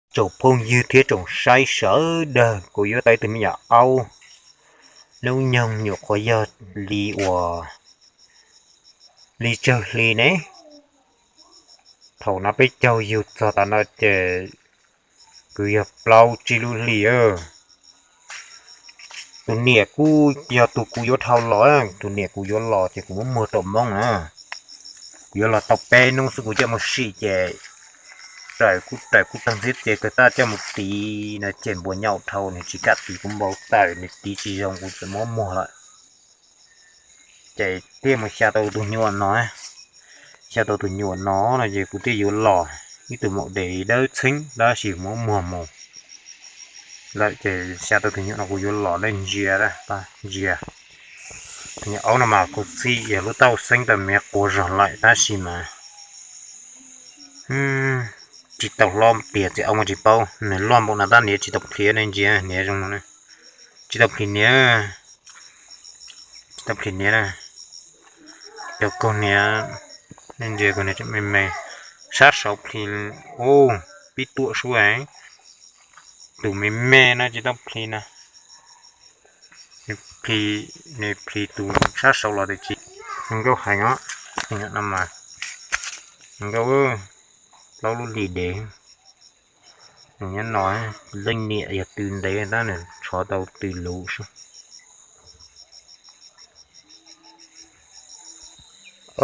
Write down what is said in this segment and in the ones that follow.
Tsoom phooj ywg thiab tsoom saib sawv daws, kuv yuav tau ib tug me nyuam aub hnub nyoog nyuam qhuav yog li uas li tsawg hli ne. Thaum no peb caug yug txog tav no ces kwv yog plaub tsib lub hlis. Tus niam kuj yog tus kuv yuav dhau los, tus niam kuv yuav los ces kuv muab muag rau Hmoob na. Kuv yuav los tau peb hnub xwb kuv coj mus sim ces raws kuj raws kuj tag ntxhiab txias kawg tab coj mus tiv no ces npuas nyaum dhau, nws tsis kam tiv kuv npau taws, nws tiv tsis zoo kuv txawm muab muag lawm. Ces thiaj mus xya tau tus nyuam no, xya tau tus nyuam no no ces kuv thiaj yuav los, ib tug maum dev dawb txheeb tab sis muab muag mus lawm ces xya tau tus nyuam no kuv yuav los nej ntsia, ntsia. Tus nyuam aub no mas kuv txhij yog lub taub hau xeeb tau me quav zog lawm tab sis mas tsis tau hlob tiag, txiv aub mas tsis paub, nws loj npaum no tab niam tsis tau plhis, nej ntsia niam zoo no, tsis tau plhis niam, tsis tau plhis niam na. Cov kaug niam, nej ntsia kaug niam me me, sab saud plhis, u, pib tuam sub, tus me me no tsis tau plhis na. Nws plhis, nws plhis tus sab saud los tiam sis nkauj heev os. Tus nyuam no mas nkauj, plaub lub hlis dev. Nws nyob no, leej niam yog tw ntev tab nws tshov tau tw luv sub.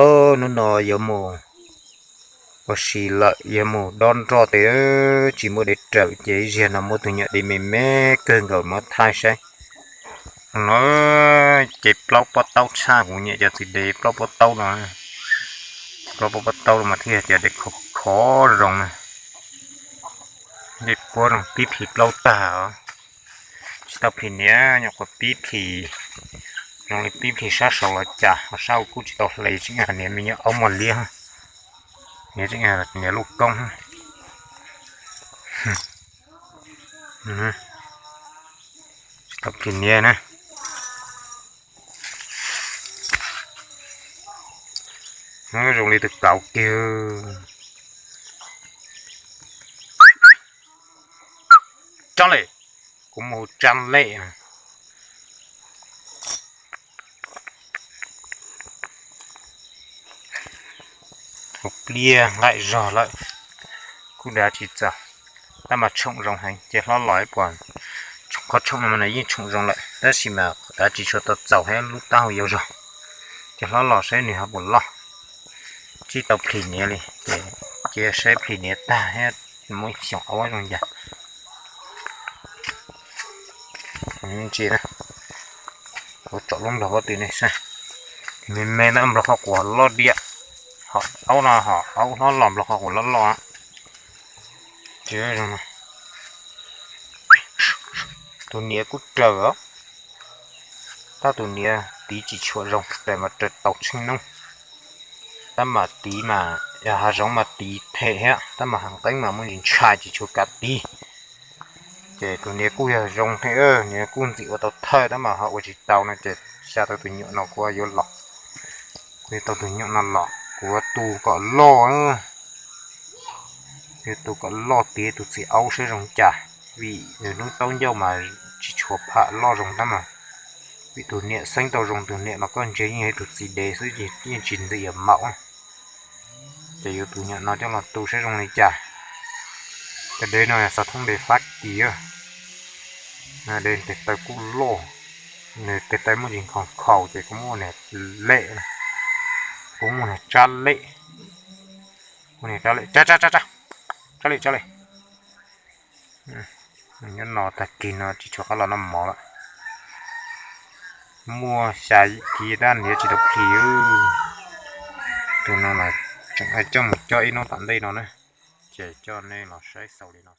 Ob hnub no yuav mus ua si lawm, yuav mus dob nroj tes, tsis muaj dev rawm ces ib zaug no muab tus nyuam dev me me kawg nkaus muab thaij saib. No ces plaub pob taub tshaj, kuv nyiam cov txiv dev plaub pob taub no. Plaub pob pob taub no mas thiaj cov dev khov khov zoo na. Dej puab zoo pib plhis plaub tag os. Tsis tau plhis niam, nyuam qhuav pib plhis, zoo li pib plhis sab saud los cas ho sab kuj tsis tau hle, tseem niam me nyuam aub mos liab, niam tseem niam lub koob. Tsis tau plhis niam na. Zoo li tus kauv kiag. Tso lem, kuv mus tsa lem. Hauv pliaj nqaim zog lawm, kuj dav tsis txaus, tab mas tshoom zoo heev ces hlob los ib puas. Qhov tshoom no mas nws yeej tshoom zoo lawm tab sis mas dav tsis tshua tau txaus thiab lub taub hau yau zog. Ces hlob los saib nws ho puas loj. Tsis tau plhis niam li ces cia saib plhis niam tag thiab muab xyoos aub zoo cas. Ntsia, kuv tsom lub nplog pob tw nej saib. Me me tab nplog qhov quav loj diam. Ho aub no ho aub hlob los nplog qhov quav loj loj. Tus niam kuj raws os, tab tus niam tiv tsis tshua zoo, raws mas raws tau tsheej noob. Tab mas tiv mas yog hav zoov mas tiv phem thiab, tab mas hav nqeeb mas muaj ntsis ntshai tsis tshua kam tiv. Ces tus niam kuj yog zoo thiab, niam kuj ntxim ua tau thawj tab mas ho ua tsis tau no ces xya tau tus nyuam no kuv yuav los. Kuv yuav tau tus nyuam no los, kuv yuav tu kom loj, yuav tu kom loj tiav tus txiv aub saib zoo cas, vim nws hnub taub ncauj mas tsis tshua pham loj zoo tab mas. Vim tus niam xeeb tau zoo, tus niam no koj ntsia yeej yog ib tug txiv dev xwb, yeej tsis ntxim yam maum. Ces yuav tus nyuam no coj los tu saib zoo li cas. Cov dev no yog xov thoob dev Fab Kis, dev tes taw kuj loj, nws tes taw muaj ntsis nkhaus nkhaus ces kuv muab ua niag lem, kuv muab ua niag tsab lem, ua niag tsab lem, tsab tsab tsab tsab, tsab lem tsab lem. Nyob no tag kis no tsis tshua qab los noj mov lawm. Muaj xya kiv tab niam tsis tau plhis. Tus no mas tseem coj mus coj ib hnub tom ntej no na, ces coj nej los saib xaus li no.